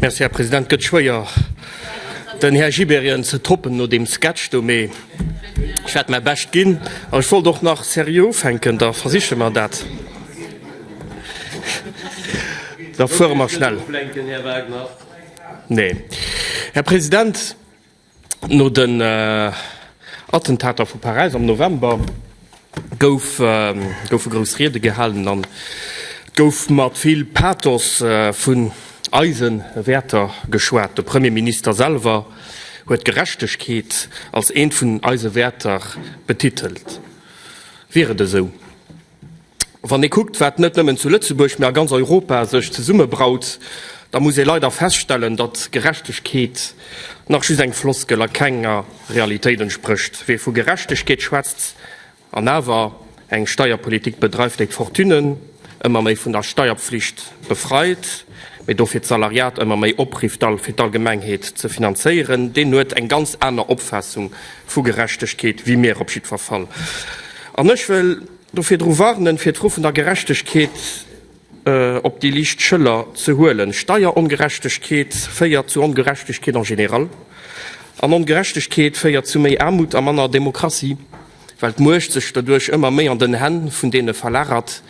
Merci, Här President. Gëtt schwéier, den Här Gibéryen ze toppen no deem Sketch do, mee ech wäert mäi Bescht ginn. An ech wollt och nach seriö ufänken, da versiche mer dat. Da fuere mer schnell. Nee. Här President, No den Attentater vu Paräis am November gouf goufe grouss Riede gehalen an et gouf mat vill Pathos vun eise Wäerter geschwat. De Premierminister selwer huet d'Gerechtegkeet als eent vun eise Wäerter betitelt. Wier et esou? Wann ee kuckt, wat net nëmmen zu Lëtzebuerg, mä a ganz Europa sech zesummebraut, da muss ee leider feststellen, datt Gerechtegkeet nach just eng Floskel a kenger Realitéit entsprécht. Wee vu Gerechtegkeet schwätzt an awer eng Steierpolitik bedreift, déi d'Fortunen ëmmer méi vun der Steierpflicht befreit, mee dofir d'Salariat ëmmer méi oprifft, fir d'Allgemengheet ze finanzéieren, deen huet eng ganz aner Opfaassung vu Gerechtegkeet wéi mir op jiddwer Fall. An ech wëll Dofir dru warnen, fir d'Fro vun der Gerechtegkeet op déi liicht Schëller ze huelen. Steierongerechtegkeet féiert zu Ongerechtegkeet en général. An Ongerechtegkeet féiert zu méi Aarmut a manner Demokratie, well d'Muecht sech doduerch ëmmer méi an den Hänn vun deene verlagert,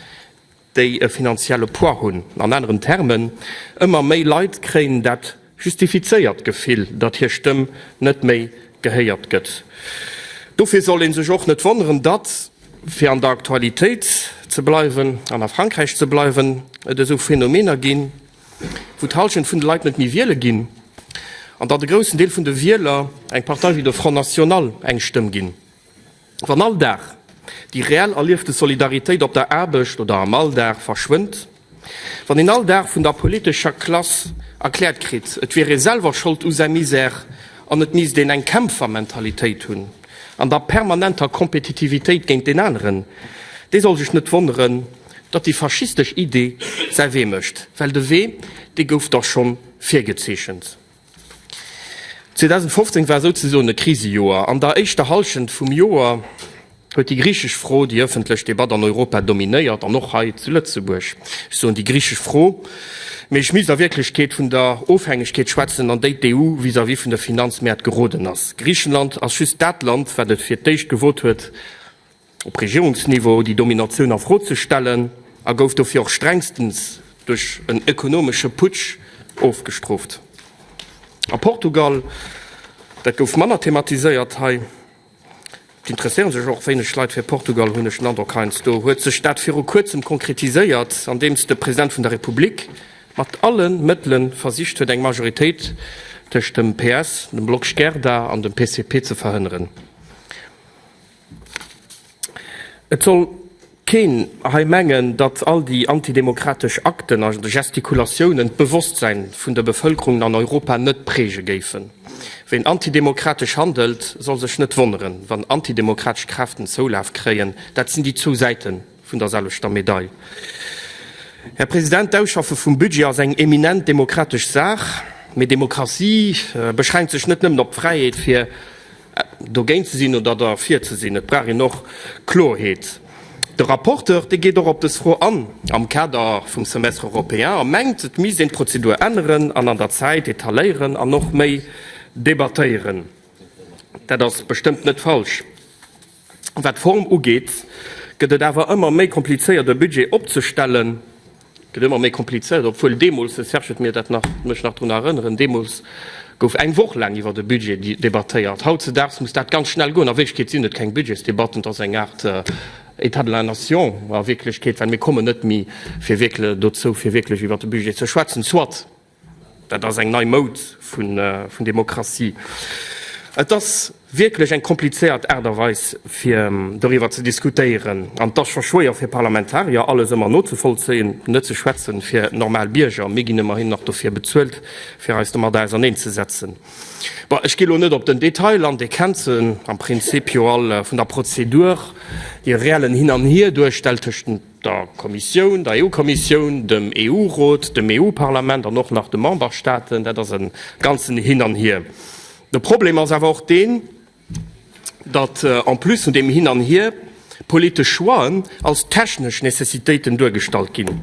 déi e finanzielle Poids hunn. An aneren Termen, ëmmer méi Leit kréien dat justifizéiert Gefill, datt hir Stëmm net méi gehéiert gëtt. Dofir soll ee sech och net wonneren, datt, fir an der Aktualitéit ze bleiwen an a Frankräich ze bleiwen, et esou Phänomener ginn, wou d'Hallschent vun de Leit net méi wiele ginn an datt e groussen Deel vun de Wieler eng Partei wéi de Front National eng Stëmm ginn. Wann all Dag déi reell erliefte Solidaritéit op der Aarbecht oder am Alldag verschwënnt, wann een all Dag vun der politescher Klass erkläert kritt, et wier ee selwer Schold u säi Misär an et misst een eng Kämpfermentalitéit hunn an der permanenter Kompetitivitéit géint deen aneren, dee soll sech net wonneren, datt déi faschistesch Idee säi Wee mécht, well de Wee, dee gouf da schonn virgezeechent. 2015 war souzesoen e Krisejoer. An der éischter Hallschent vum Joer huet déi griichesch Fro déi ëffentlech Debatt an Europa dominéiert an och hei zu Lëtzebuerg. Ech soen déi griichesch Fro, mee ech misst a Wierklechkeet vun der Ofhängegkeet schwätzen, an déi d'EU vis-à-vis vun de Finanzmäert geroden ass. Griichenland ass just dat Land, wat et fir d'éischt gewot huet, op Regierungsniveau déi Dominatioun a Fro ze stellen a gouf dofir och strengstens duerch en ökonomesche Putsch ofgestrooft. A Portugal, dat gouf manner thematiséiert hei, et interesséiere sech och wéineg Leit fir Portugal, hunn ech den Androck heiansdo, huet sech dat viru kuerzem konkretiséiert, andeems de President vun der Republik mat alle Mëttele versicht huet, eng Majoritéit tëscht dem PS, dem Bloc Esquerda an dem PCP ze verhënneren. Et soll keen hei mengen, datt all déi antidemokratesch Akten a Gestikulatiounen d'Bewosstsäin vun der Bevëlkerung an Europa net präge géifen. Ween antidemokratesch handelt, soll sech net wonneren, wann antidemokratesch Kräften Zoulaf kréien. Dat sinn déi zwou Säite vun der selwechter Medail. Här President, d'Ausschaffe vum Budget ass eng eminent demokratesch Saach. Mee Demokratie beschränkt sech net nëmmen op d'Fräiheet fir dogéint ze sinn oder derfir ze sinn. Et brauch een och Kloerheet. De Rapporteur, dee geet och op dës Fro an am Kader vum Semestre européen a mengt, et misst een d'Prozedur änneren an an der Zäit etaléieren an och méi debattéieren. Dat ass bestëmmt net falsch. Wat d'Form ugeet, gëtt et awer ëmmer méi komplizéiert e Budget opzestellen. Gëtt ëmmer méi komplizéiert, obwuel deemools, de Serge huet mir dat nach, mech nach drun erënneren, deemools gouf eng Woch laang iwwert e Budget debattéiert. Hautzedaags muss dat ganz schnell goen. A Wierklechkeet sinn et keng Budgetsdebatten, et ass eng Aart État de la nation a Wierklechkeet, well mir kommen net méi fir wierkle dozou, fir wierklech iwwert de Budget ze schwätzen. Soit. Dat ass eng nei Moud vun Demokratie. Et ass wierklech eng komplizéiert Aart a Weis, fir doriwwer ze diskutéieren. An et ass scho schwéier fir Parlamentarier, alles ëmmer nozevollzéien, net ze schwätzen fir normal Bierger. Mir ginn ëmmerhin nach dofir bezuelt, fir eis domadder auserneenzesetzen. Bon, ech gi lo net op den Detail an, Dir kennt se am Prinzip jo all vun der Prozedur, déi e reellen Hin an Hier duerstellt tëscht den. der Kommissioun, der EU-Kommissioun, dem EU-Rot, dem EU-Parlament an och nach de Memberstaaten. Dat ass e ganzen Hin an Hier. De Problem ass awer och deen, datt en plus vun deem Hin an Hier politesch Choixen als technesch Nécessitéiten duergestallt ginn.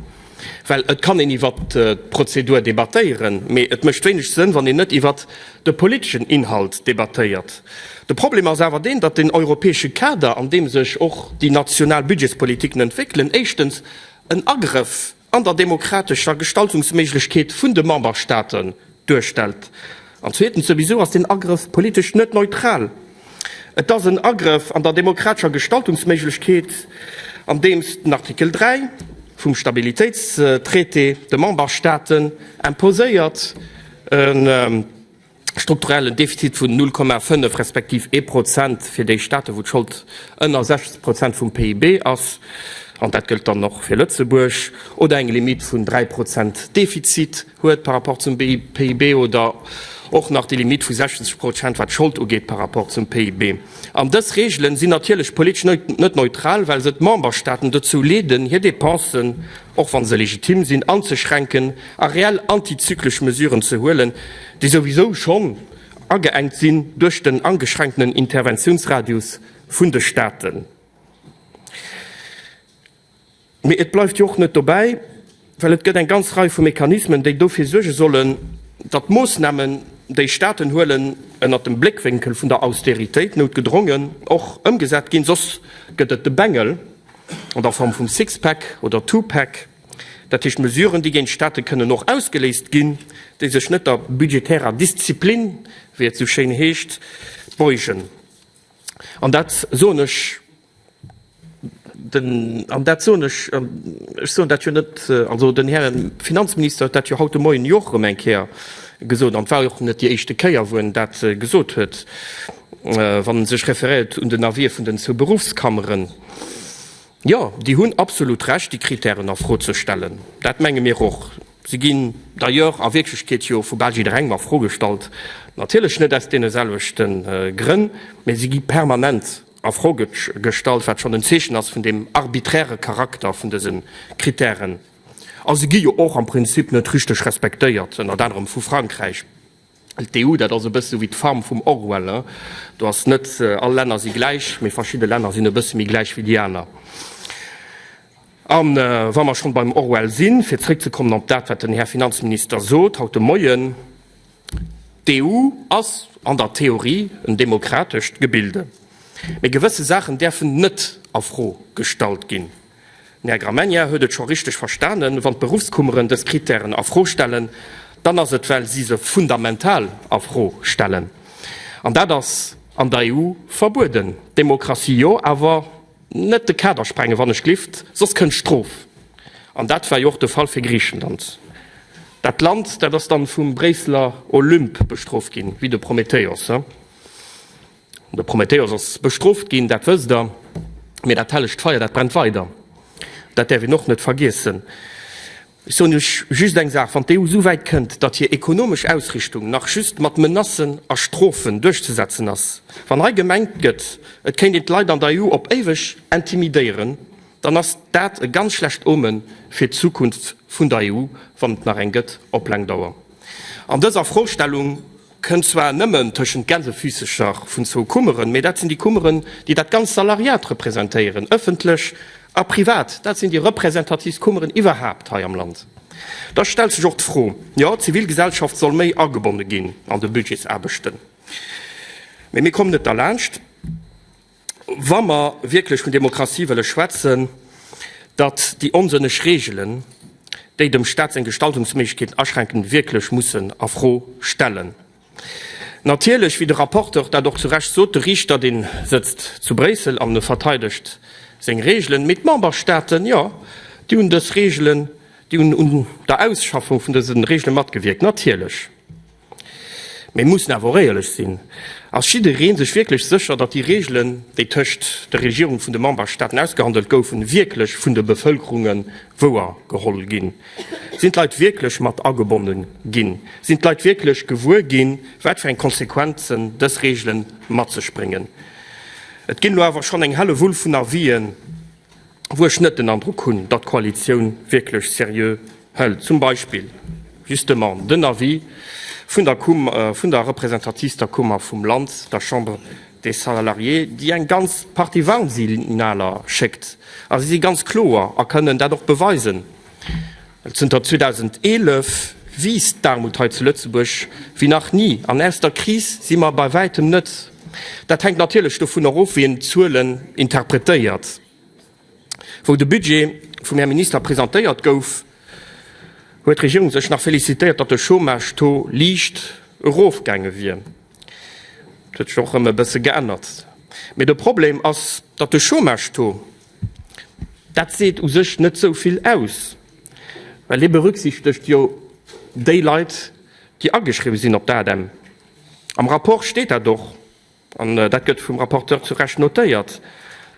Well et kann een iwwert d'Prozedur debattéieren, mee et mécht wéineg Sënn, wann een net iwwert de politeschen Inhalt debattéiert. De Problem ass awer deen, datt den europäesche Kader, an deem sech och déi national Budgetspolitiken entwéckelen, éischtens en Agrëff an der demokratescher Gestaltungsméiglechkeet vun de Memberstaaten duerstellt. An zweetens, souwisou ass deen Agrëff politesch net neutral. Et ass en Agrëff an der demokratescher Gestaltungsméiglechkeet, andeems den Artikel 3 vum Stabilitéitstraité de Memberstaaten imposéiert, e strukturellen Defizit vun 0,5 respektiv ee Prozent fir déi Staaten, wou d'Schold ënner 60 Prozent vum PIB ass, an dat gëllt dann och fir Lëtzebuerg, oder eng Limitt vun 3 Prozent Defizit huet par rapport zum PIB oder och nach déi Limitt vu 60 Prozent, wat d'Schold ugeet par rapport zum PIB. An dës Reegelen sinn natierlech politesch net neutral, well se d'Memberstaaten dozou leeden, hir Dépensen, och wa se legitim sinn, anzeschränken a reell antizyklesch Mesuren ze huelen, déi souwisou schonn ageengt sinn duerch den angeschränktenen Interventiounsradius vun de Staaten. Mee et bleift jo och net dobäi, well et gëtt eng ganz Rei vu Mechanismen, déi dofir suerge sollen, datt d'Moossnamen, déi Staaten huelen, ënnert dem Bléckwénkel vun der Austeritéit noutgedrongen och ëmgesat ginn, soss gëtt et de Bengel an der Form vum Sixpack oder Twopack, dat heescht Mesuren, déi géint Staate kënnen och ausgeléist ginn, déi sech net der budgetärer Disziplin, wéi et esou schéin heescht, beugen. An dat soen ech. Den, an dat soen ech, ech soen dat jo net, also den Här Finanzminister huet dat jo haut de Moien jo och erëm eng Kéier gesot, an et war jo och net déi éischte Kéier, wou en dat gesot huet, wann en sech referéiert un den Avis vun den zwou Beruffskammeren. Jo, déi hunn absolut Recht, déi Kritären a Fro ze stellen. Dat menge mir och. Se ginn d'ailleurs a Wierklechkeet jo vu bal jidderengem a Fro gestallt, natierlech net aus deene selwechte Grënn, mä si gi permanent a Fro gestallt, wat schonn en Zeechen ass vun deem arbiträre Charakter vun dëse Kritären. A se gi jo och am Prinzip net richteg respektéiert, ënnert anerem vu Frankräich. D'EU, dat ass e bësse wéi d'Farm vum Orwell, do ass net all Länner si gläich, mee verschidde Länner sinn e bësse méi gläich wéi déi aner. A wa mer schonn beim Orwell sinn, fir zréckzekommen op dat, wat den Här Finanzminister sot haut de Moien, D'EU ass an der Theorie en demokratescht Gebilde, mee gewësse Saachen däerfen net a Fro gestallt ginn. Den Här Gramegna huet et scho richteg verstanen, Wann d'Beruffskummeren dës Krittären a Fro stellen, dann ass et, well si se fundamental a Fro stellen. An dat ass an der EU verbueden. Demokratie jo, awer Net de Kader sprengen, wann ech glift, soss kënnt Strof. An dat war jo och de Fall fir Griichenland. Dat Land, dat ass dann vum Bréisseler Olymp bestrooft ginn, wéi de Prometheus. De Prometheus ass bestrooft ginn, dat wësst Der, mee dat hellegt Feier, dat brennt weider. Dat däerf een och net vergiessen. Ech soen lech just eng Saach, Wann d'EU esou wäit kënnt, datt hir ekonomesch Ausrichtung nach just mat Menacen a Strofen duerchzesetzen ass, wann hei gemengt gëtt, et kéint een d'Leit an der EU op éiweg intimidéieren, dann ass dat e ganz schlecht Omen fir d'Zukunft vun der EU, wann et nach eng gëtt op laang Dauer. An dës Afrostellung Kënnt zwar nëmmen tëschent Gänsefüssecher vun zwou Kummeren, mee dat sinn déi Kummeren, déi dat ganzt Salariat representéieren, ëffentlech a privat. Dat sinn déi representativst Kummeren iwwerhaapt hei am Land. Da stellt sech och d'Fro, jo, d'Zivilgesellschaft soll méi agebonne ginn an de Budgetsaarbechten, mee mir kommen net derlaanscht, wa mer wierklech vun Demokratie wëlle schwätzen, datt déi onsënneg Reegelen, déi dem Staat seng Gestaltungsméiglechkeeten aschränken, wierklech mussen a Fro stellen. Natierlech, wéi de Rapporteur dat och zu Recht sot, de Riichter, dee sëtzt zu Bréissel an e verteidegt seng Reegelen, mee d'Memberstaaten, jo, déi hunn dës Reegelen, déi hunn un der Ausschaffung vun dëse Reegele matgewierkt, natierlech. Mir mussen awer och éierlech sinn, Ass jidderee sech wierklech sécher, datt déi Reegelen, déi tëscht de Regierung vun de Memberstaaten ausgehandelt goufen, wierklech vun de Bevëlkerunge wouer geholl ginn? Sinn d'Leit wierklech mat agebonne ginn? Sinn d'Leit wierklech gewuer ginn, wat fir eng Konsequenzen dës Reegele mat sech bréngen? Et ginn elo awer schonn eng Hellewull vun Avisen, wou ech net den Androck hunn, datt d'Koalitioun wierklech seriö hëlt, zum Beispill justement den Avis vun der Kummer, vun der representativster Kummer vum Land, der Chambre des Salariés, déi eng ganz Partie Warnsignaler schéckt. A si si ganz kloer a kënnen dat och beweisen. Well zënter 2011 wiisst d'Aarmut hei zu Lëtzebuerg wéi nach ni an aus der Kris si mer bei wäitem net. Dat hänkt natierlech dovunner of, wéi een d'Zuelen interpretéiert. Wou de Budget vum Här Minister presentéiert gouf, huet d'Regierung sech nach félicitéiert, datt de Chômage-Taux liicht erofgaange wier. Dat huet sech och erëm e bësse geännert. Mee de Problem ass, datt de Chômage-Taux, dat seet u sech net esou vill aus, well dee berücksichtegt jo déi Leit, déi ageschriwwe sinn op d'ADEM. Am Rapport steet dat och. An dat gëtt vum Rapporteur zu Recht notéiert,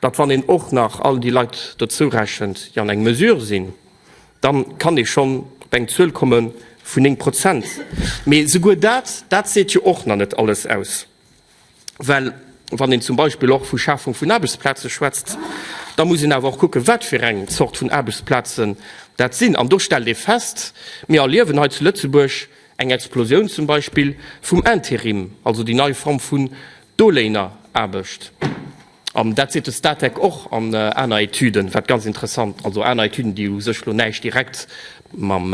datt wann een och nach all déi Leit dozou rechent, déi an eng Mesure sinn, da kann ee schonn op eng Zuel komme vun 9 Prozent. Mee souguer dat, dat seet jo och nach net alles aus. Well wann een zum Beispill och vu Schafung vun Aarbechtsplaze schwätzt, da muss een awer och kucken, wat fir eng Zort vun Aarbechtsplazen dat sinn. An do stellt ee fest, mir erliewen hei zu Lëtzebuerg Eng Explosioun zum Beispill vum Interim, also déi nei Form vun Doléineraarbecht. An dat seet de Statec och an aner Etüden, wat ganz interessant, also aner Etüden, déi u sech elo näischt direkt mam,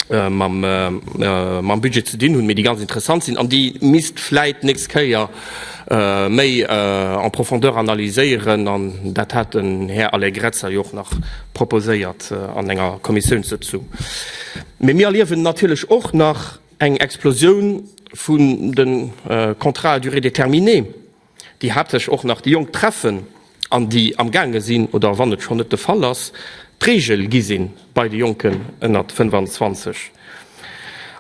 mam, mam Budget ze dinn hunn, mee déi ganz interessant sinn an déi misst vläit d'nächst Kéier méi en profondeur analyséieren. An dat hat den Här Allegrezza jo och nach proposéiert an enger Kommissiounssëtzung. Mee mir erliewen natierlech och nach eng Explosioun vun de Contrats à durée déterminée, déi haaptsächlech och nach déi Jonk treffen an déi amgaange sinn, oder wann et schonn net de Fall ass, d'Reegel gi si bei de Jonken ënnert 25.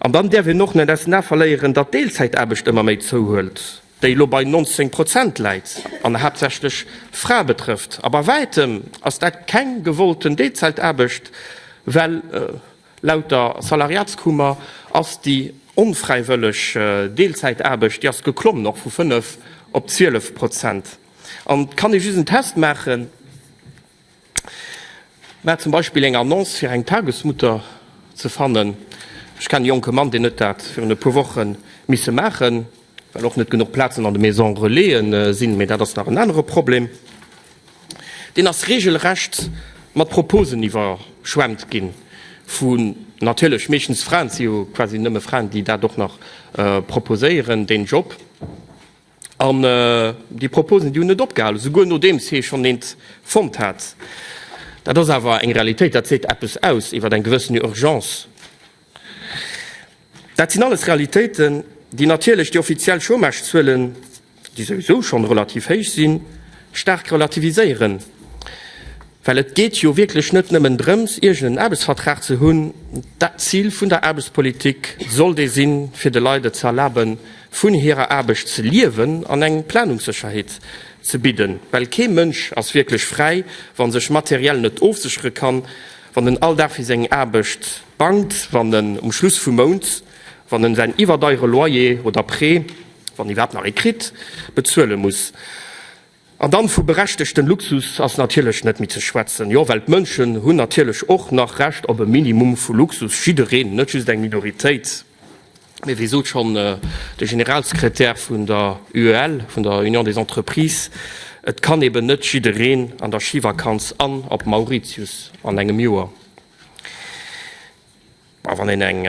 An dann däerf een och net aus den Ae verléieren, datt d'Deelzäitaarbecht ëmmer méi zouhuelt, déi elo bei 19 Prozent läit an haaptsächlech Frae betrëfft. A bei wäitem ass dat keng gewollten Deelzäitaarbecht, well laut der Salariatskummer ass déi onfräiwëlleg Deelzäitaarbecht, déi ass geklommen och vu 5 op 12 Prozent. An et kann ee just en Test maachen. Mä zum Beispill eng Annonce fir eng Tagesmutter ze fannen, ech kennen e jonke Mann, deen huet dat virun e puer Woche misse maachen, well och net genuch Plazen an de Maisons Relaisen sinn, mä dat ass nach en anere Problem, deen ass regelrecht mat Proposen iwwerschwemmt ginn, vun natierlech meeschtens Fraen, et si jo quasi nëmme Fraen, déi dat och nach proposéieren, deen Job. An déi Proposen, déi hunn net opgehalen, souguer nodeems hie schonn eent fonnt hat. Dat ass awer eng Realitéit, dat seet eppes aus iwwer eng gewëssen Urgence. Dat sinn alles Realitéiten, déi natierlech déi offiziell Chômagezuelen, déi souwisou schonn relativ héich sinn, staark relativiséieren. Well et geet jo wierklech net nëmmen drëms, iergend en Aarbechtsvertrag ze hunn. D'Zil vun der Aarbechtspolitik soll dee sinn, fir de Leit et ze erlaben, vun hirer Aarbecht ze liewen an eng Planungssécherheet ze bidden. Well kee Mënsch ass wierklech fräi, wa sech materiell net ofséchere kann, wann en all Dag fir seng Aarbecht bangt, wann en um Schluss vum Mount, wann en säin iwwerdeiere Loyer oder Prêt, wann en iwwerhaapt nach ee kritt, bezuele muss. An dann vu berechtegtem Luxus ass natierlech net méi ze schwätzen. Jo, well d'Mënschen hunn natierlech och nach Recht op e Minimum vu Luxus, jiddereen, net just eng Minoritéit. Mee wéi sot schonn de Generalsekretär vun der UEL, vun der Union des Entreprises, et kann eben net jiddereen an der Schivakanz an op Mauritius an engem Joer. A wann een eng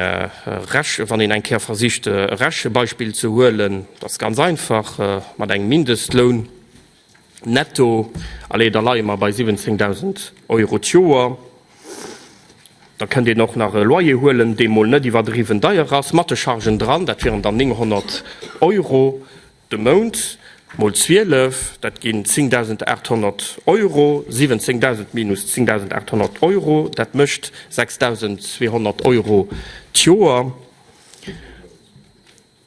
Rech, wann een eng Kéier versicht e Rechebeispill ze huelen, dat ass ganz einfach, mat engem Mindestloun netto, allez, da leie mer bei 17.000 Euro d'Joer. Da kënnt een och nach e Loyer huelen, dee mol net iwwerdriwwen deier ass, mat de Chargen dran, dat wieren dann 900 Euro. De Mount mol 12, dat ginn 10.800 Euro. 17.000 minus 10.800 Euro, dat mécht 6.200 Euro d'Joer.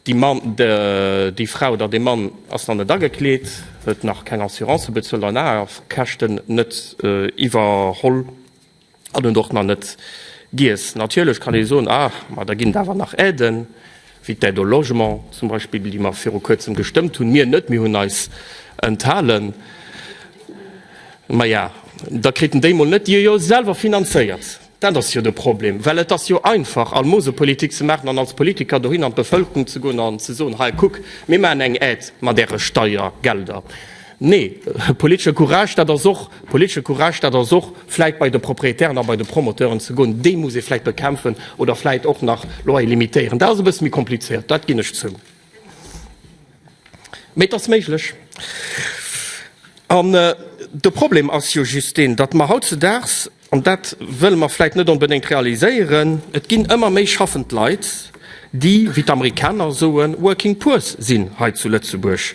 Déi Mann, déi Fra oder dee Mann ass nach net agekleet, huet nach keng Assurancë bezuelt an aner Käschten net iwwerholl. An huet och nach net giess. Natierlech kann ee soen, ah, ma da ginn et awer nach Aiden, wéi d'Aide au logement zum Beispill, déi mer viru Kuerzem gestëmmt hunn. Mir net, mir hunn eis enthalen. Maja, da kritt en déi mol net, déi e jo selwer finanzéiert. Dat ass jo de Problem, well et ass jo einfach, Almosepolitik ze maachen an als Politiker dohin an d'Bevëlkerung ze goen an ze soen, hei kuck, mir maachen eng Aide mat Äre Steiergelder. Nee, politesche Courage, dat ass och, politesche Courage, dat ass och vläit bei de Proprietären a bei de Promoteuren ze goen. Déi muss ee vläit bekämpfen oder vläit och nach Loyer limitéieren. Dat ass e bësse méi komplizéiert, dat ginn ech zou. Mee et ass méiglech. An de Problem ass jo just deen, datt mer hautzedaags, an dat wëlle mer vläit net onbedéngt realiséieren, et ginn ëmmer méi schaffend Leit, déi, wéi d'Amerikaner soen, working poors sinn hei zu Lëtzebuerg.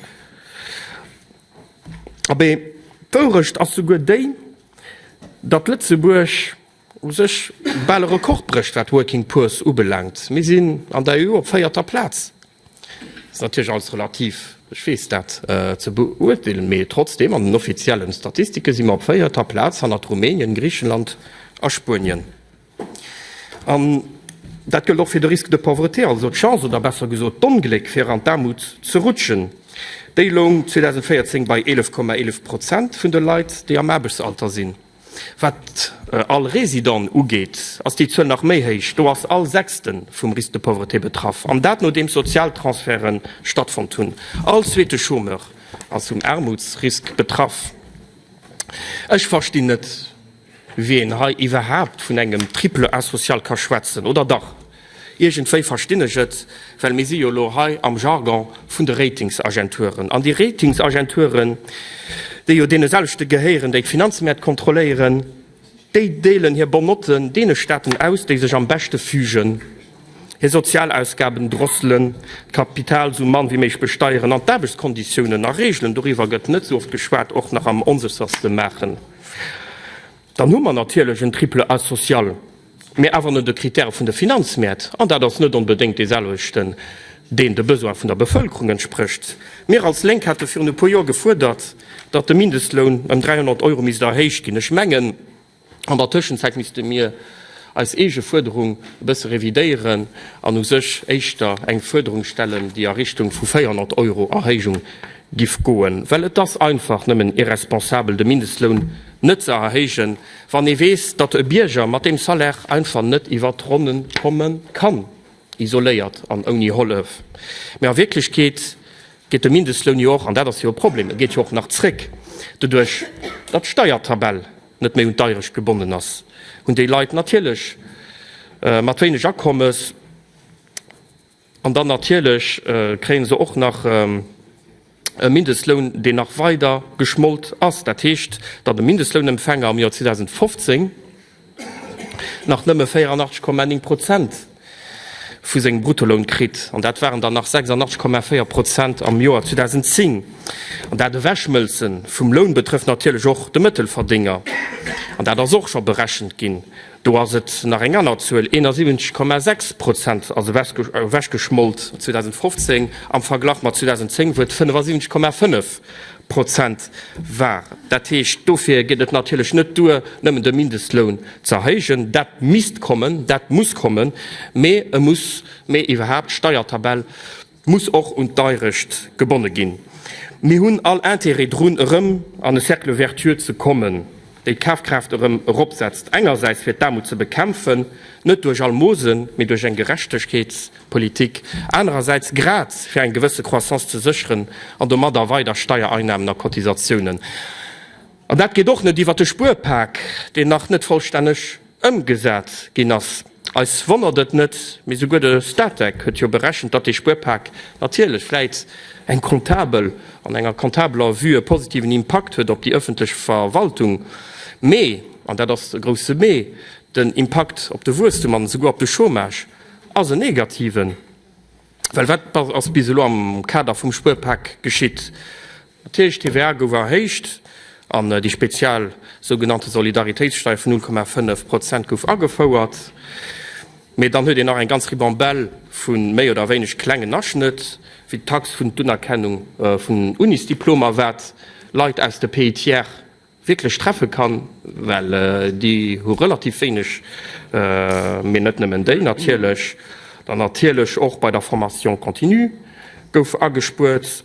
Abee, d'Wourecht ass souguer déi, datt Lëtzebuerg u sech bal e Rekord brécht, wat working poors ubelaangt. Mir sinn an der EU op véierter Plaz. Ass natierlech alles relativ, ech weess dat ze beurteelen, mee trotzdeem, an den offiziellen Statistike si mer op véierter Plaz hannert Rumänien, Griichenland a Spuenien. An dat gëllt och fir de Risque de pauvreté, also d'Chance, oder besser gesot d'Ongléck, fir an d'Aarmut ze rutschen. Déi loung 2014 bei 11,11 Prozent vun de Leit, déi am Aarbechtsalter sinn. Wat all Resident ugeet, ass déi Zuel nach méi héich, do ass all Sechste vum Risque de pauvreté betraff, an dat nodeems Sozialtransferte stattfonnt hunn. All zweete Chômeur ass vum Aarmutsrisk betraff. Ech verstinn net, wéi een hei iwwerhaapt vun engem Triple A social ka schwätzen. Oder dach? Iergendwéi verstinn ech et, well mir si jo elo hei am Jargon vun de Ratingsagenturen. An déi Ratingsagenturen, déi jo deene selwechte gehéieren, déi d'Finanzmäert kontrolléieren, déi deelen hir bon Notten deene Staaten aus, déi sech am beschte fügen, hir Sozialausgaben drosselen, d'Kapital sou mann wéi méiglech besteieren an d'Aarbechtskonditiounen a Reegelen, doriwwer gëtt net sou oft geschwat, och nach am onsécherste maachen. Dann hu mer natierlech en Triple A social, mee awer no de Kritäre vun de Finanzmäert, an dat ass net onbedéngt dee selwechten, deen de Besoin vun der Bevëlkerung entsprécht. Mir als Lénk hate virun e puer Joer gefuerdert, datt de Mindestloun ëm 300 Euro misst erhéicht ginn. Ech mengen, an der Tëschenzäit misste mir eis eege Fuerderung e bësse revidéieren an u sech éischter eng Fuerderung stellen, déi a Richtung vu 400 Euro Erhéijung giff goen, well et ass einfach nëmmen irresponsabel de Mindestloun net ze erhéijen, wann ee weess, datt e Bierger mat deem Salaire einfach net iwwer d'Ronne komme kann, isoléiert an ouni Hollef. Mä a Wierklechkeet geet de Mindestloun jo och, an dat ass jo e Problem, e geet jo och nach zréck, doduerch datt d'Steiertabell net méi un d'Deirecht gebonnen ass, hunn déi Leit natierlech mat wéineg Akommes, An dann natierlech kréie se och nach e Mindestloun, deen nach weider geschmolt ass. Dat heescht, datt e Mindestlounempfänger am Joer 2015 nach nëmme 84,9 Prozent vu sengem Bruttoloun kritt. An dat waren dann nach 86,4 Prozent am Joer 2010. An dat Ewechschmëlze vum Loun betrëfft natierlech och de Mëttelverdénger. An dat ass och scho berechent ginn. Do ass et nach eng aner Zuel, 71,6 Prozent ass ewechgeschmolt 2015 am Verglach mat 2010, wou et 75,5 Prozent war. Dat heescht, dofir geet et natierlech net duer, nëmmen de Mindestloun ze erhéijen. Dat misst kommen, dat muss kommen, mee e muss, mee iwwerhaapt d'Steiertabell muss och un d'Deirecht gebonne ginn. Mir hunn all Intérêt drun, erëm an e Cercle vertueux ze kommen, déi d'Kafkraaft erëm eropsetzt, engersäits fir d'Aarmut ze bekämpfen, net duerch Almosen, mee duerch eng Gerechtegkeetspolitik, anerersäits grad fir eng gewësse Croissance ze sécheren an domadder weider Steiereinnahmen a Cotisatiounen. An dat geet och net iwwert de Spuerpak, deen nach net vollstänneg ëmgesat ginn ass. Eis wonnert et net, mee souguer de Statec huet jo berechent, datt dee Spuerpak natierlech vläit eng comptabel, an enger comptabeler Vue e positiven Impakt huet op déi ëffentlech Verwaltung, mee, an dat ass e grousse Mee, den Impakt op de Wuesstum an esouguer op de Chômage ass en negativen. Well wat ass bis elo am Kader vum Spuerpak geschitt? Natierlech, d'TVA gouf erhéicht an déi spezial sougenannte Solidaritéitssteier vun 0,5 Prozent gouf agefouert. Mee dann huet een nach eng ganz Ribambelle vu méi oder wéineg klengen Aschnëtt, wéi d'Tax vun d'Unerkennung vun Unisdiplomer, wat Leit aus de Pays tiers wierklech treffe kann, well déi hu relativ wéineg, mee net nëmmen déi natierlech. Dann natierlech och bei der Formation continue gouf agespuert.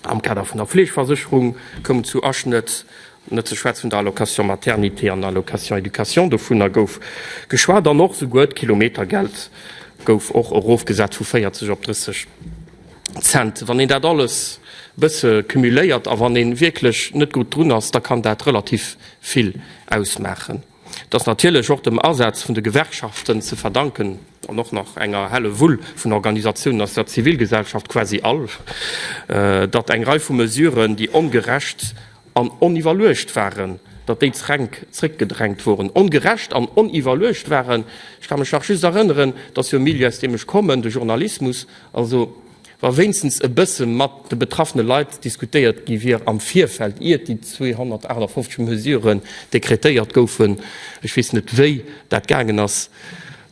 Am Kader vun der Fleegeversécherung koum et zu Aschnëtt, net ze schwätzen vun der Allocation maternité an Allocation éducation, dovunner gouf geschwat. An och souguer d'Kilometergeld gouf och erofgesat vu 40 op 30 Cent. Wann een dat alles. bësse cumuléiert a wann ee wierklech net gutt drun ass, da kann dat relativ vill ausmaachen. Et ass natierlech och dem Asaz vun de Gewerkschaften ze verdanken an och nach enger helle Wull vun Organisatiounen aus der Zivilgesellschaft, quasi all, datt eng Rei vu Mesuren, déi ongerecht an oniwwerluecht waren, datt déi zréckgedrängt woren. Ongerecht an oniwwerluecht waren. Ech ka mech nach just erënneren, et ass jo e Milieu, aus deem ech kommen, de Journalismus, also wa wéinstens e bësse mat de betraffene Leit diskutéiert gi wier am Virfeld, iert déi 258 Mesuren dekretéiert goufen, ech weess net wéi dat gaangen ass,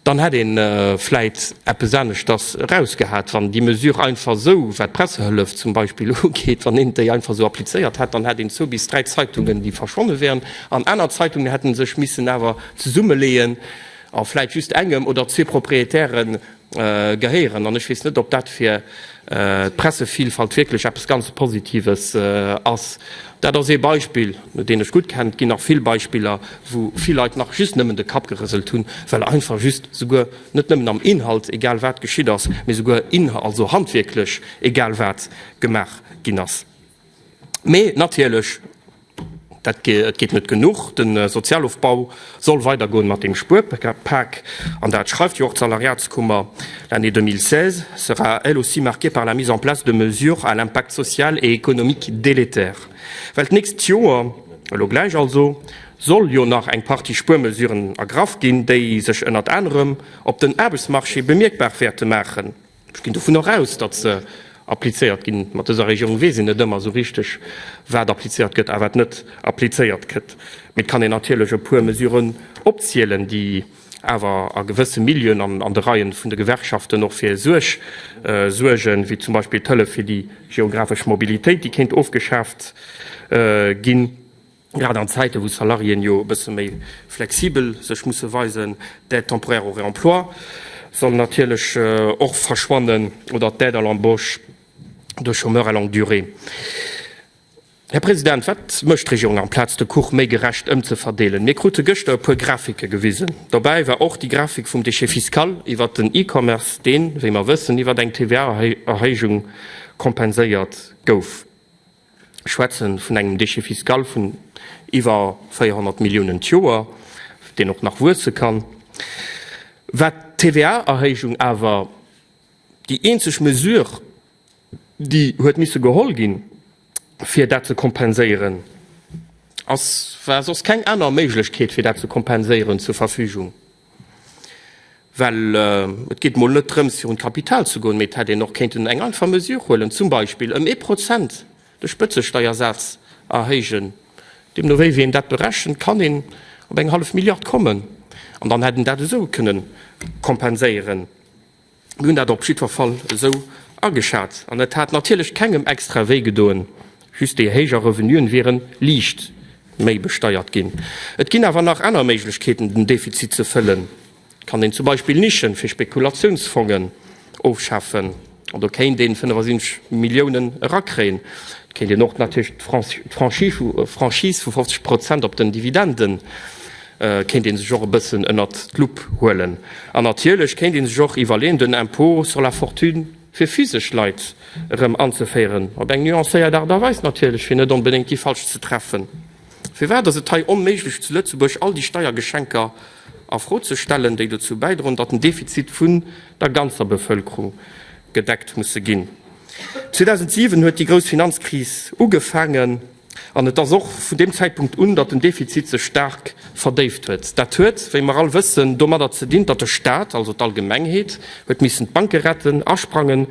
dann hätt ee vläit eppes aneschters erausgehat. Wann déi Mesure einfach esou, wat d'Pressehëllef zum Beispill ugeet, wann een déi einfach esou applizéiert hätt, dann hätt een zwou bis dräi Zeitungen, déi verschwonne wären, an aner Zeitungen hätte sech missen awer zesummeleeën a vläit just engem oder zwee Proprietären gehéieren. An ech weess net, ob dat fir d'Pressevielfalt wierklech eppes ganz Positives ass. Dat ass ee Beispill, deen ech gutt kennen. Et ginn nach vill Beispiller, wou vill Leit nach just nëmmen de Kapp gerëselt hunn, well einfach just souguer net nëmmen am Inhalt egal wat geschitt ass, mee souguer also handwierklech egal wat gemaach ginn ass. Mee natierlech, dat et geet net genuch. De Sozialofbau soll weidergoen mat deem Spuerpak, an dat schreift jo och d'Salariatskummer, L'année 2016 sera elle aussi marquée par la mise en place de mesures à l'impact social et économique délétère. Well d'nächst Joer, elo gläich also, soll jo nach eng Partie Spuermesuren ergraff ginn, déi sech ënnert anerem op den Aarbechtsmarché bemierkbar wäerte maachen. Ech ginn dovunner aus, datt se applizéiert ginn. Mat dëser Regierung weess een net ëmmer esou richteg, wat applizéiert gëtt a wat net applizéiert gëtt. Mee et kann een natierlech e puer Mesuren opzielen, déi awer a gewësse Milieuen an an de Reien vun de Gewerkschaften och fir Suerg suergen, wéi zum Beispill d'Hëllef fir déi geographesch Mobilitéit, déi kéint ofgeschaaft ginn. Grad an Zäiten, wou Salariéen jo e bësse méi flexibel sech musse weisen. D'Aide temporaire au réemploi soll natierlech och verschwannen oder d'Aide à l'embauche de chômeurs à longue durée. Här President, wat mécht d'Regierung amplaz de Kuch méi gerecht ëmzeverdeelen? Mir krute gëschter e puer Grafike gewisen. Dobäi war och déi Grafik vum Déchet fiscal iwwert den E-Commerce, deen, wéi mer wëssen, iwwert eng TVA-Erhéijung kompenséiert gouf. Schwätzen vun engem Déchet fiscal vun iwwer 400 Milliounen d'Joer, deen och nach wuesse kann. War d'TVA-Erhéijung awer déi eenzeg Mesure, déi huet misse geholl ginn, fir dat ze kompenséieren? Ass, war soss keng aner Méiglechkeet, fir dat ze kompenséieren, zur Verfügung? Well et geet mol net drëms, fir un d'Kapital ze goen, mee et hätt een och kéinten eng einfach Mesure huelen, zum Beispill ëm ee Prozent de Spëtzesteiersaz erhéijen. Deemno wéi, wéi een dat berechent, kann een op eng hallef Milliard kommen. An dann hätt een dat esou kënnen kompenséieren. Mir hunn dat op jiddwer Fall esou ageschat. An et hat natierlech kengem extra wéi gedoen, just déi héijer Revenuen wiere liicht méi besteiert ginn. Et ginn awer nach aner Méiglechkeeten, den Defizit ze fëllen. Et kann een zum Beispill Nischen fir Spekulatiounsfongen ofschafen an do kéint een 75 Milliounen erakréien. Et kéint een och natierlech d'Franchise vu 50 Prozent op den Dividenden kéint ee sech och e bëssen ënnert d'Lupp huelen. An natierlech kéint ee sech och iwwerleeën, den Impôt sur la fortune fir physesch Leit erëm anzeféieren, op eng nuancéiert Aart a Weis natierlech, fir net onbedéngt déi Falsch ze treffen. Firwat ass et hei onméiglech zu Lëtzebuerg all déi Steiergeschenker a Fro ze stellen, déi dozou bäidroen, datt den Defizit vun der ganzer Bevëlkerung gedeckt musse ginn? 2007 huet déi grouss Finanzkris ugefaangen. An et ass och vun deem Zäitpunkt un, datt den Defizit sech staark verdéift huet. Dat huet, wéi mer all wëssen, domadder ze dinn, datt de Staat, also d'Allgemengheet, huet missen d'Banke retten, asprangen,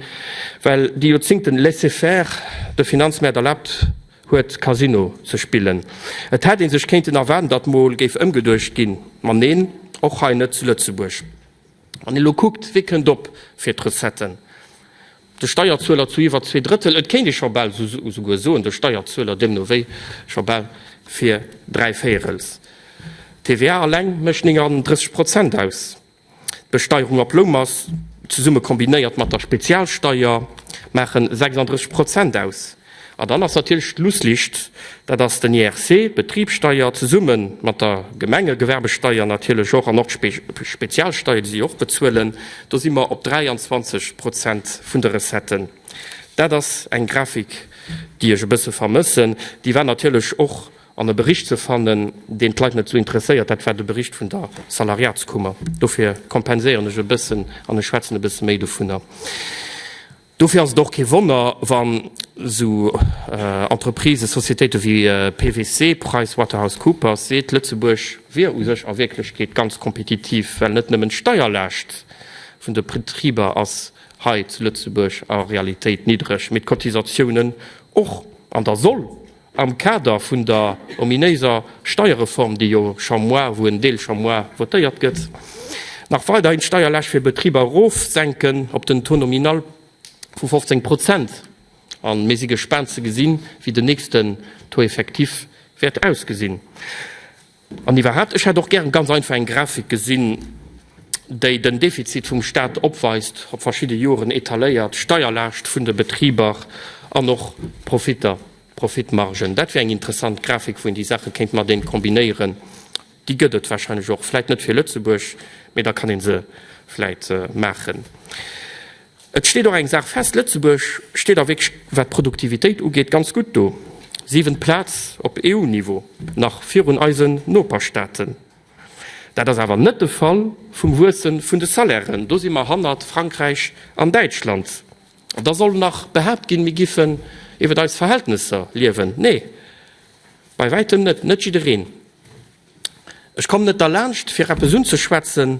well déi Joerzingten Laisser-faire de Finanzmäert erlaabt huet, Casino ze spillen. Et hätt ee sech kéinten erwaarden, datt mol géif ëmgeduecht ginn. Ma neen, och hei net zu Lëtzebuerg. Wann een elo kuckt, wie kënnt op fir d'Recetten? De Steierzueler zu iwwer 2/3, et kéint ee scho bal esouguer soen, de Steierzueler deemno wéi scho bal fir dräivéierels. D'TVA alleng mécht 39 Prozent aus. D'Besteierung op Loumass, zesumme kombinéiert mat der Spezialsteier, maache 36 Prozent aus. An dann ass natierlech d'Schlusslicht, dat ass den IRC, d'Betribssteier, zesumme mat der Gemengegewerbesteier natierlech och an och d'Spezialsteier, déi si och bezuelen. Do si mer op 23 Prozent vun de Recetten. Dat ass eng Grafik. déi ech e bësse vermëssen. Déi war natierlech och an e Bericht ze fannen, deen d'Leit net esou interesséiert, dat war de Bericht vun der Salariatskummer. Dofir kompenséieren ech e bëssen an ech schwätzen e bësse méi dovunner. Dofir ass et och kee Wonner, wann esou Entreprisen, Sociétéite wéi PwC, PricewaterhouseCoopers, seet, Lëtzebuerg wier u sech a Wierklechkeet ganz kompetitiv, well net nëmmen d'Steierlaascht vun de Betriber ass hei zu Lëtzebuerg a Realitéit niddreg, mee d'Cotisatiounen och. An da soll am Kader vun der ominéiser Steierreform, déi jo scho moar, wou en Deel scho moar votéiert gëtt, nach weiderhin d'Steierlaascht fir Betriber erofsenken op den Taux nominal vu 15 Prozent. A mir si gespaant ze gesinn, wéi den nächsten Taux effectif wäert ausgesinn. An iwwerhaapt, ech hätt och gären ganz einfach eng Grafik gesinn, déi den Defizit vum Staat opweist, op verschidde Joren etaléiert, d'Steierlaascht vun de Betriber an och d'Profitter, d'Profitmargen. Dat wier eng interessant Grafik, wou een déi Saache kéint mateneen kombinéieren. Déi gëtt et wahrscheinlech och, vläit net fir Lëtzebuerg, mee da kann ee se vläit maachen. Et steet och eng Saach fest, Lëtzebuerg steet a wierklech, wat d'Produktivitéit ugeet, ganz gutt do, siwent Plaz op EU-Niveau, nach virun eisen Noperstaaten. Dat ass awer net de Fall vum Wuesse vun de Salairen, do si mer hannert Frankräich an Däitschland. An da soll nach behaapt ginn, mir giffen iwwert eis Verhältnesser liewen. Nee, bei wäitem net, net jiddereen. Ech kommen net derlaanscht, fir eppes unzeschwätzen,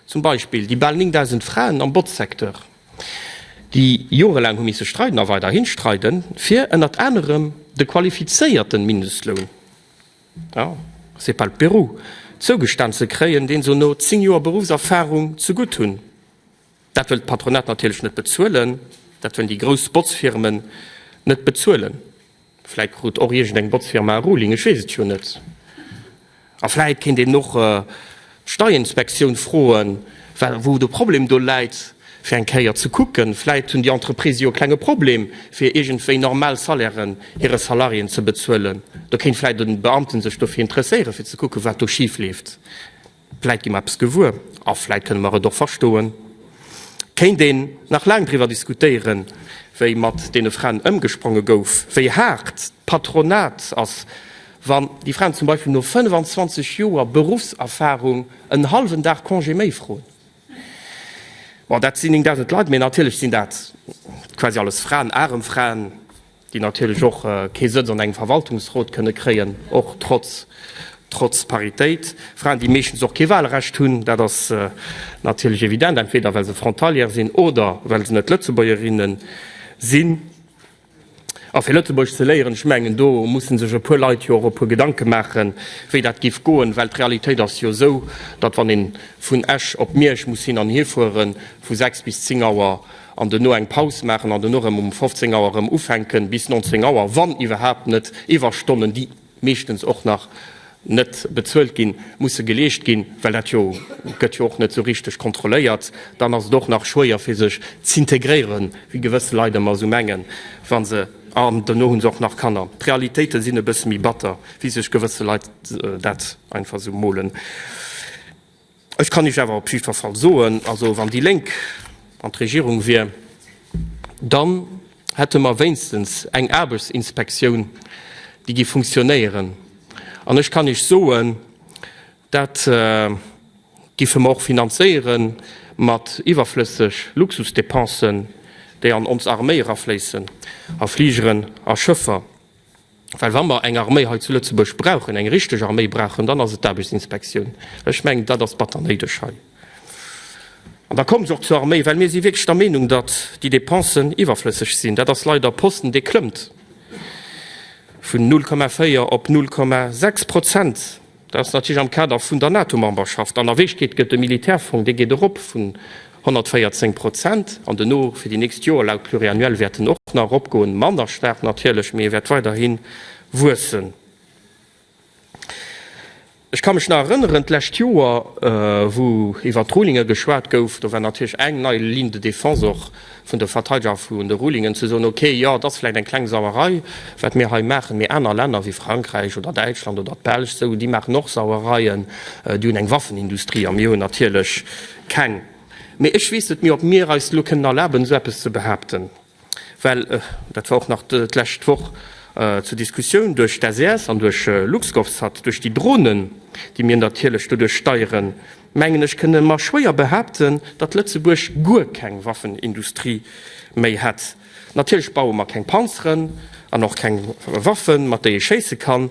zum Beispill déi bal 9.000 Fraen am Botzsecteur, déi jorelaang hu misse streiden a weiderhi streiden, fir ënnert anerem de qualifizéierte Mindestloun, jo, c'est pas le Pérou, zougestan ze kréien, dee se no 10 Joer Beruffserfahrung zegutt hunn. Dat wëllt d'Patronat natierlech net bezuelen, dat wëllen déi grouss Botzfirmen net bezuelen. Vläit krut och iergendeng Botzfirma e Ruling, ech weess et jo net. A vläit kéint een och d'Steierinspektioun froen, wou de Problem do läit, fir eng Kéier ze kucken. Vläit hunn déi Entreprisë jo e klenge Problem, fir iergendwéi normal Salairen hire Salariéen ze bezuelen. Do kéint vläit e Beamte sech dofir interesséieren, fir ze kucken, wat do schif leeft. Vläit gi mer eppes gewuer a vläit kënne mer et och verstoen. Kéint een nach laang driwwer diskutéieren, wéi mat deene Fraen ëmgespronge gouf, wéi haart d'Patronat ass, wann déi Fraen zum Beispill no 25 Joer Beruffserfarung en hallwen Dag Congé méi froen. Bon, dat sinn 9.000 Leit, mee natierlech sinn dat quasi alles Fraen, arem Fraen. déi natierlech och kee Sëtz an engem Verwaltungsrot kënne kréien, och trotz trotz Paritéit. Fraen, déi meeschtens och kee Wahlrecht hunn, dat ass natierlech evident, entweder well se Frontalière sinn oder well se net Lëtzebuergerinne sinn. A fir Lëtzebuergesch ze léieren, ech mengen, do musse sech e puer Leit jo och e puer Gedanke maachen, wéi dat géif goen, well d'Realitéit ass jo esou, datt wann ee vun Esch op Miersch muss hin an hierfueren, vu 6 bis 10 Auer, an dono eng Paus maachen an dono erëm um 15 Auer erëm ufänken bis 19 Auer, wann iwwerhaapt net Iwwerstonnen, déi meeschtens och nach net bezuelt ginn, musse geleescht ginn, well dat jo gëtt jo och net esou richteg kontrolléiert, dann ass et och nach schwéier fir sech z'integréieren, wéi gewësse Leit ëmmer esou mengen, wa se, an dono hu se och nach Kanner. D'Realitéite sinn e bësse méi batter, wéi sech gewësse Leit dat einfach esou molen. Ech kann Iech awer op jiddwer Fall soen, also wann déi Lénk an d'Regierung wier, dann hätte mer wéinstens eng Aarbechtsinspektioun, déi géif funktionéieren. An ech kann Iech soen, dat giffe mer och finanzéiere mat iwwerflësseg Luxusdepensen, déi an ons Arméi erafléissen, a Fligeren a Schëffer. Well wa mer eng Arméi hei zu Lëtzebuerg brauchen, eng richteg Arméi brauchen, dann ass et d'Aarbechtsinspektioun. Ech mengen, dat ass batter néideg hei. An da kommen ech och zur Arméi, well mir si wierklech der Meenung, datt déi Dépensen iwwerflësseg sinn. Dat ass leider e Posten, dee klëmmt vun 0,4 op 0,6 Prozent. Dat ass natierlech am Kader vun der NATO-Memberschaft. An a Wierklechkeet gëtt de Militärfong, dee geet erop vun 114 Prozent an duerno fir déi nächst Joer laut Pluriannuel wäert en och nach eropgoen, manner staark natierlech, mee e wäert weiderhi wuessen. Ech ka mech nach erënneren, d'lescht Joer, wou iwwert d'Rulinge geschwat gouf, do war natierlech eng nei Ligne de défense och vun de Verteideger vun de Rulingen, ze soen, okay, jo, et ass vläicht eng kleng Sauerei, wat mir hei maachen, mee aner Länner wéi Frankräich oder Däitschland oder d'Belsch, esou, déi maachen och Sauereien, déi hunn eng Waffenindustrie a mir hunn natierlech keng. Mee ech weess net méi, ob mir eis elo kënnen erlaben, esou eppes ze behaapten. Well, dat war och nach d'lescht Woch zur Diskussioun, duerch d'SES an duerch LuxGovSat, duerch déi Dronen, déi mir natierlech doduerch steieren, mengen ech, kënne mer schwéier behaapten, datt Lëtzebuerg guer keng Waffenindustrie méi hätt. Natierlech baue mer keng Panzeren an och keng Waffen, mat déi ee schéisse kann,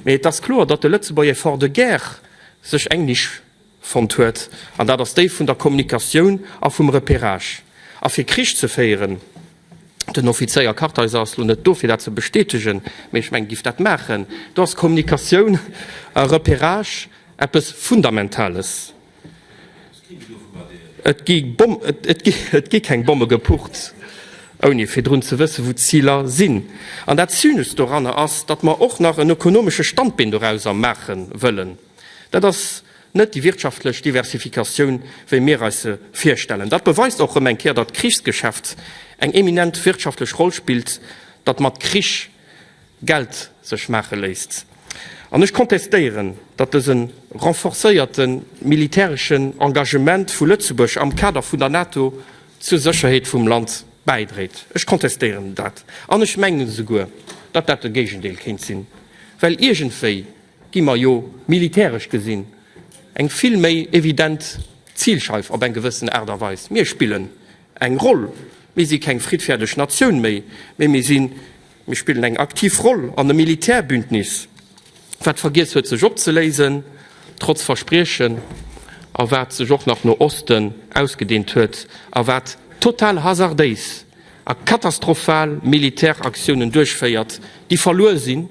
mee et ass kloer, datt de Lëtzebuerger Effort de guerre sech eng Nisch fonnt huet, an dat ass déi vun der Kommunikatioun a vum Repérage. A fir Krich ze féieren, den Offizéier Kartheiser ass lo net do fir dat ze bestätegen, mee ech mengen, giff dat maachen, do ass Kommunikatioun a Repérage eppes Fundamentales. Et gi Bom, et gi, et gi keng Bomme gepucht, ouni virdrun ze wëssen, wou d'Ziler sinn. An dat Zynescht doranner ass, datt mer och nach en ökonomesche Standbeen dorauser maache wëllen. Dat ass net déi wirtschaftlech Diversifikatioun, wéi mir eis se virstellen. Dat beweist och erëm eng Kéier, datt d'Krichsgeschäft eng eminent wirtschaftlech Roll spillt, datt mat Krich Geld sech maache léisst. An ech kontestéieren, datt dëse renforcéierte militäreschen Engagement vu Lëtzebuerg am Kader vun der NATO zur Sécherheet vum Land bäidréit. Ech kontestéieren dat. An ech mengen esouguer, datt dat de Géigendeel kéint sinn, well iergendwéi gi mer jo militäresch gesinn eng vill méi evident Zilscheif op eng gewëssen Aart a Weis. Mir spillen eng Roll. Mir si keng friddfäerdeg Natioun méi, mee mir sinn, mir spillen eng aktiv Roll an e Militärbündnis, wat vergiess huet sech opzeléisen, trotz Verspriechen, a wat sech och nach no Osten ausgedeent huet a wat total hasardéis a katastrophal Militäraktiounen duerchféiert, déi verluer sinn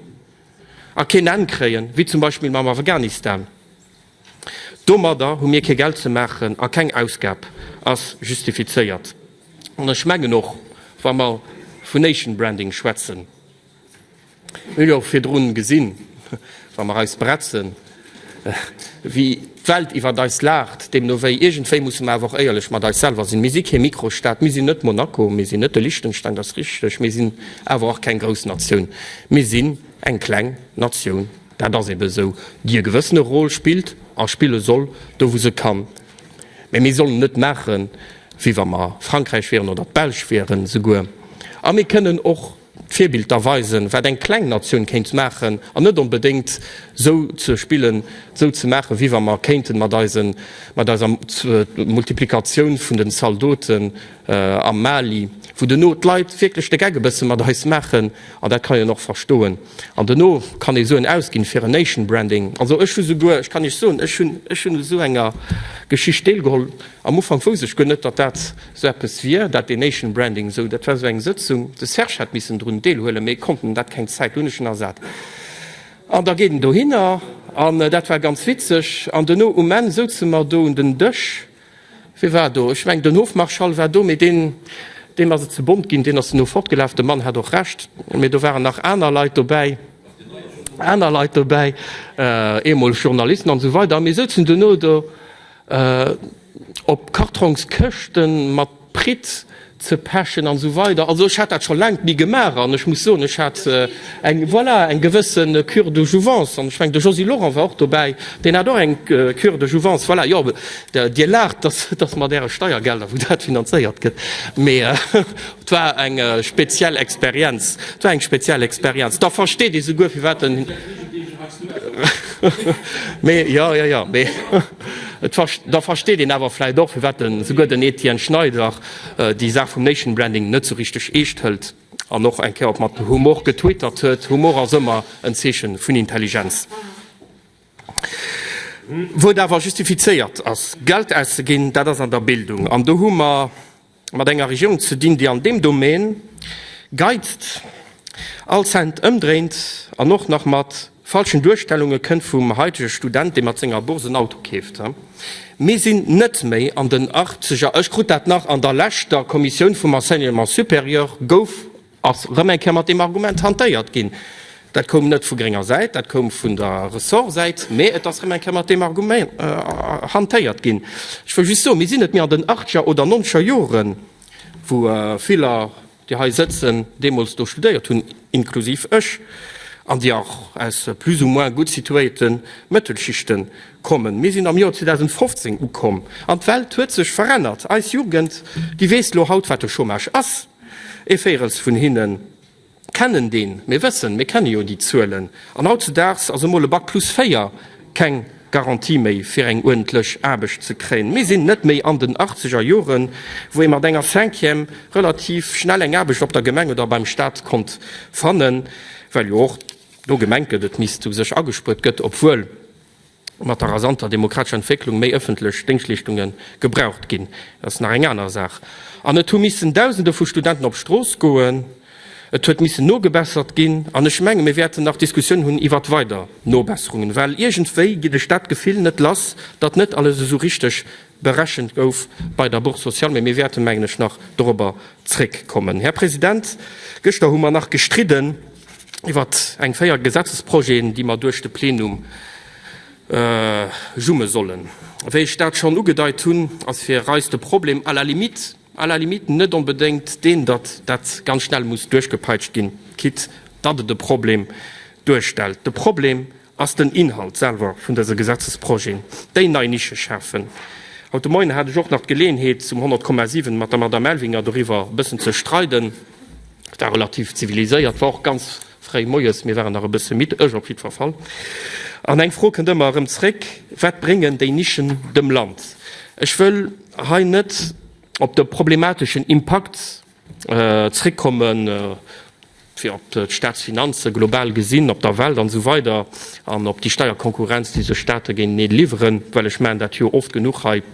a keen Enn kréien, wéi zum Beispill mam Afghanistan. Domadder hu mir kee Geld ze maachen a keng Ausgab ass justifizéiert. An ech mengen och, wa mer vun Nation Branding schwätzen, mir hu jo virdrun gesinn, wa mer eis bretzen, wéi d'Welt iwwert eis laacht, deemno wéi, iergendwéi musse mer awer och éierlech mat eis selwer sinn. Mir si kee Mikrostat, mir sinn net Monaco, mir sinn net de Liechtenstein, dat ass richteg, mir sinn awer och keng grouss Natioun, mir sinn eng kleng Natioun. Dat ass ebe esou, déi e gewëssene Rôle spillt a spille soll, do wou se kann. Mä mir sollen net maachen, wéi wa mer Frankräich wieren oder d'Belsch wieren esouguer. A mir kënnen och d'Virbild da weisen, wat eng kleng Natioun kéint maachen, an net onbedéngt esou ze spillen, esou ze maachen, wéi wa mer kéinten mat eisen, mat eiser Multiplikatioun vun den Zaldoten am Mali, wou duerno d'Leit wierklech de Geck e bësse mat eis maachen, an dat kann een och verstoen, an duerno kann ee Suen ausginn fir en Nation Branding. Also ech hu souguer, ech kann Iech soen, ech hunn, ech hunn u sou enger Geschicht deelgeholl. Am Ufank wousst ech guer net, datt dat sou eppes wier, dat deen Nation Branding esou. Dat war sou eng Sëtzung, de Serge hätt missen drun deelhuelen, mee konnt en dat keng Zäit, du hunn ech en ersat. An da geet en dohinner, an dat war ganz witzeg, an duerno um Enn souze mer do un den Dësch, Wie war do? Ech mengen, den Hofmarschall war do, mee deen, deem ass et ze bont ginn, deen ass duerno fortgelaf. De Mann hat och Recht, mee do waren nach aner Leit dobäi, aner Leit dobäi, eemol Journalisten an esou weider. A mir souzen duerno do op Kartrongskëschte mat Pritt ze pechen an esou weider. Also ech hat dat scho laang méi gemaach an ech muss soen, ech hat eng, voilà, eng gewësse Cure de jouvence an ech mengen de Josy Lorent war och dobäi, deen hat och eng Cure de jouvence, voilà. Jo, Dir laacht, dass dass mat Äre Steiergelder, wou dat finanzéiert gëtt, mee et war eng speziell Experienz, et war eng speziell Experienz. Da versteet ee souguer firwat den. Mee jo, jo, jo, mee et da versteet een awer vläicht och, firwat den, souguer den Etienne Schneider déi Saach vum Nation Branding net sou richteg eescht hëlt an och eng Kéier op mat Humor getwittert huet. Humor ass ëmmer en Zeeche vun Intelligenz. Wou et awer justifizéiert ass, Geld auszeginn, dat ass an der Bildung. An do hu mer mat enger Regierung ze dinn, déi an deem Domaine geizt, all Cent ëmdréint an och nach mat falschen Duerstellunge kënnt vum haitege Student, dee mat senger Bourse en Auto keeft. Mir sinn net méi an den Achtzeger. Ech krut dat nach an der leschter Kommissioun vum Enseignement supérieur gouf ass erëm eng Kéier mat deem Argument hantéiert ginn. Dat koum net vu grénger Säit, dat koum vun der Ressortsäit, mä et ass erëm eng Kéier mat deem Argument hantéiert ginn. Ech wëll just soen, mir sinn net méi an den achtzeger oder nonzeger Joren, wou viller, déi hei sëtzen, deemools do studéiert hunn, inklusiv ech, an déi och aus plus ou moins gutt situéierte Mëttelschichte kommen. Mir sinn am Joer 2015 ukomm an d'Welt huet sech verännert. Eis Jugend, déi weess elo haut, wat de Chômage ass. Ee Véirels vun hinne kennen deen. Mir wëssen, mir kenne jo déi Zuelen. An hautzudaags ass emol e Bac plus 4 keng Garantie méi, fir eng uerdentlech Aarbecht ze kréien. Mir sinn net méi an den achtzeger Joren, wou ee mat enger Cinquième relativ schnell eng Aarbecht op der Gemeng oder beim Staat konnt fannen, well jo och do gemengt gëtt, et misst u sech agespuert gëtt, obwuel mat der rasanter demokratescher Entwécklung méi ëffentlech Déngschtleeschtunge gebraucht ginn. Dat ass nach eng aner Saach. An et hu missen Dausende vu Studenten op d'Strooss goen, et huet missen nogebessert ginn. An ech menge mir wäerten nach Diskussiounen hunn iwwert weider Nobesserungen, well iergendwéi ginn ech dat Gefill net lass, datt net alles esou richteg berechent gouf bei der Bourse sociale. Mee mir wäerten, mengen ech, nach dorobber zréckkommen. Här President, gëschter hu mer nach gestridden iwwer eng 4 Gesetzesprojeten, déi mer duerch de Plenum jumme sollen. Wéi ech dat schonn ugedeit hunn, ass fir eis de Problem à la limite, à la limite net onbedéngt deen, datt dat ganz schnell muss duerchgepeitscht ginn, quitte datt et e Problem duerstellt. De Problem ass den Inhalt selwer vun dëse Gesetzesprojeten, déi nei Nische schafen. Haut de Moien hat ech och nach d'Geleeënheet, um 100,7 mat der Madame Elvinger doriwwer e bëssen ze streiden. Et war relativ ziviliséiert, war och ganz fréi moies, mir waren nach e bësse midd, ech op jiddwer Fall. An eng Fro kënnt ëmmer erëm zréck, Wat bréngen déi Nischen dem Land? Ech wëll hei net op de problemateschen Impakt zréckkommen, fir op d'Staatsfinanze global gesinn, op der Welt an esou weider an op déi Steierkonkurrenz, déi sech Staate géintenee liwweren, well ech maachen dat jo oft genuch hei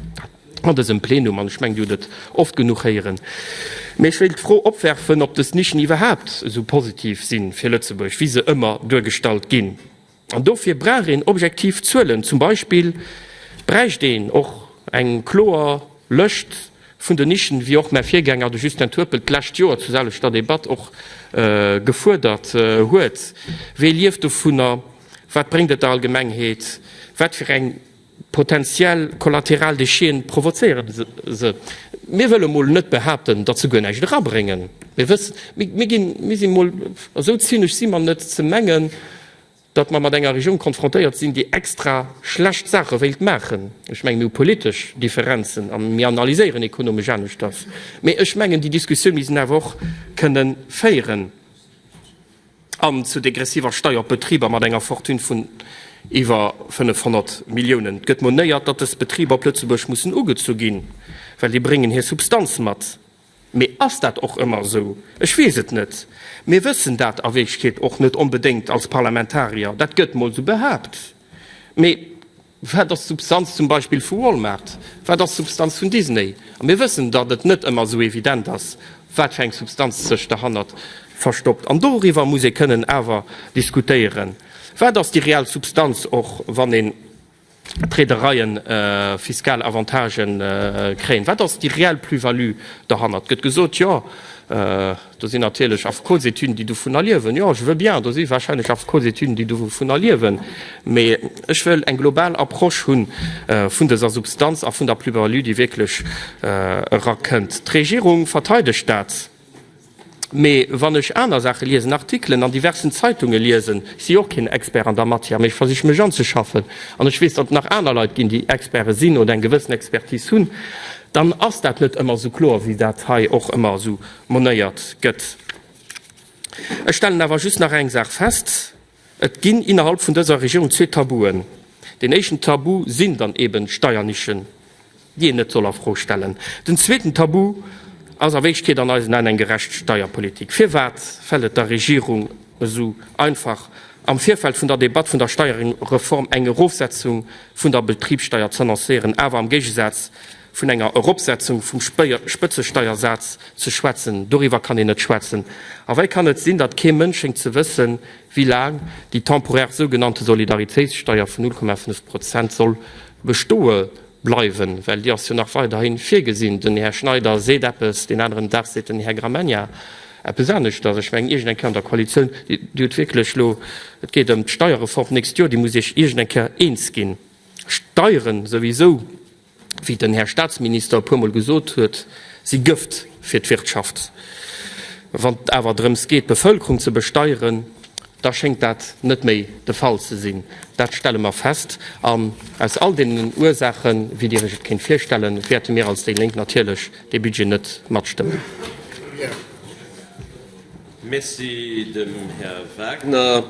an dësem Plenum an ech mengen, Dir hutt et oft genuch héieren. Mee ech wéilt d'Fro opwerfen, ob dës Nischen iwwerhaapt esou positiv si fir Lëtzebuerg, wéi se ëmmer duergestallt ginn. An dofir brauch een objektiv Zuelen. Zum Beispill bräicht een och eng kloer Lëscht vun den Nischen, wéi och mäi Virgänger, de Justin Turpel, d'lescht Joer zur selwechter Debatt och gefuerdert huet. Wee lieft dovunner? Wat bréngt et der Allgemengheet? Wat fir eng Potentiell kollateral Décheten provozéiere se. Mir wëlle mol net behaapten, datt se guer näischt erabréngen. Mir wëssen, mir ginn, mir si mol, esou zynesch si mer net ze mengen, datt mer mat enger Regierung konfrontéiert sinn, déi extra schlecht Saache wéilt maachen. Ech mengen, mir hu politesch Differenzen a mir analyséieren ekonomesch aneschters. Mee ech mengen, déi Diskussioun misst een awer och kënne féieren. An zur degressiver Steier op Betriber mat enger Fortune vun iwwer 500 Milliounen. Et gëtt monéiert, datt dës Betriber op Lëtzebuerg mussen ugezu ginn, well déi bréngen hir Substanz mat. Mee ass dat och ëmmer esou? Ech weess et net. Mir wëssen dat a Wierklechkeet och net onbedéngt als Parlamentarier. Dat gëtt mol esou behaapt. Mee Wat ass d'Substanz zum Beispill vu Walmart? Wat ass d'Substanz vun Disney? A mir wëssen, datt et net ëmmer esou evident ass, wat fir eng Substanz sech derhannert verstoppt. An doriwwer muss ee kënnen awer diskutéieren. Wat ass déi reell Substanz, och wann een d'Reedereien fiskal Avantagen kréien? Wat ass déi reell Plus-value derhannert? Gëtt gesot, jo, Do sinn natierlech Affekotsetüden, déi dovunner liewen. Jo, je veux bien, do si warscheinlech Affekotsetüden, déi dovunner liewen. Mee ech wëll eng global Approche hu vun dëser Substanz a vun der Plus-value, déi wierklech erakënnt. D'Regierung verteidegt dat. Mee wann ech aner Saache liesen, Artikelen an diversen Zeitunge liesen, ech si jo och keen Expert an der Matière, mee ech versiche mech anzeschaffen an ech weess, datt et nach aner Leit ginn, déi Experte sinn oder eng gewëssen Expertise hunn, dann ass dat net ëmmer esou kloer, wéi dat hei och ëmmer esou monéiert gëtt. Ech stellen awer just nach eng Saach fest, Et ginn innerhalb vun dëser Regierung zwee Tabuen. Deen éischten Tabu sinn dann eben d'Steiernischen, déi een net soll a Fro stellen. Den zweeten Tabu ass a Wierklechkeet an eisen Aen eng gerecht Steierpolitik. Firwat fält et der Regierung esou einfach, am Virfeld vun der Debatt vun der Steierreform eng Erofsetzung vun der Betribssteier z'annoncéieren, awer am Géigesaz vun enger Eropsetzung vum Spëtzesteiersaz ze schwätzen? Doriwwer kann een net schwätzen. A wéi kann et sinn, datt kee Mënsch schéngt ze wëssen, wéi laang déi temporär sougenannte Solidaritéitssteier vun 0,5 Prozent soll bestoe bleiwen? Well déi ass jo nach weiderhi virgesinn. Den Här Schneider seet eppes, deen aneren Dag seet den Här Gramegna eppes aneschters. Ech mengen, iergend eng Kéier an der Koalitioun, Dir hutt wierklech elo, et geet ëm d'Steierreform d'nächst Joer, déi muss Iech iergend eng Kéier eens ginn. Steieren souwisou, wéi den Här Statsminister e puermol gesot huet, si Gëft fir d'Wirtschaft. Wann et awer drëms geet, d'Bevëlkerung ze besteieren, da schéngt dat net méi de Fall ze sinn. Dat stelle mer fest. An aus all deenen Ursaachen, wéi Dir Iech et kéint virstellen, wäerte mir als déi Lénk natierlech dee Budget net matstëmmen. Merci dem Här Wagner.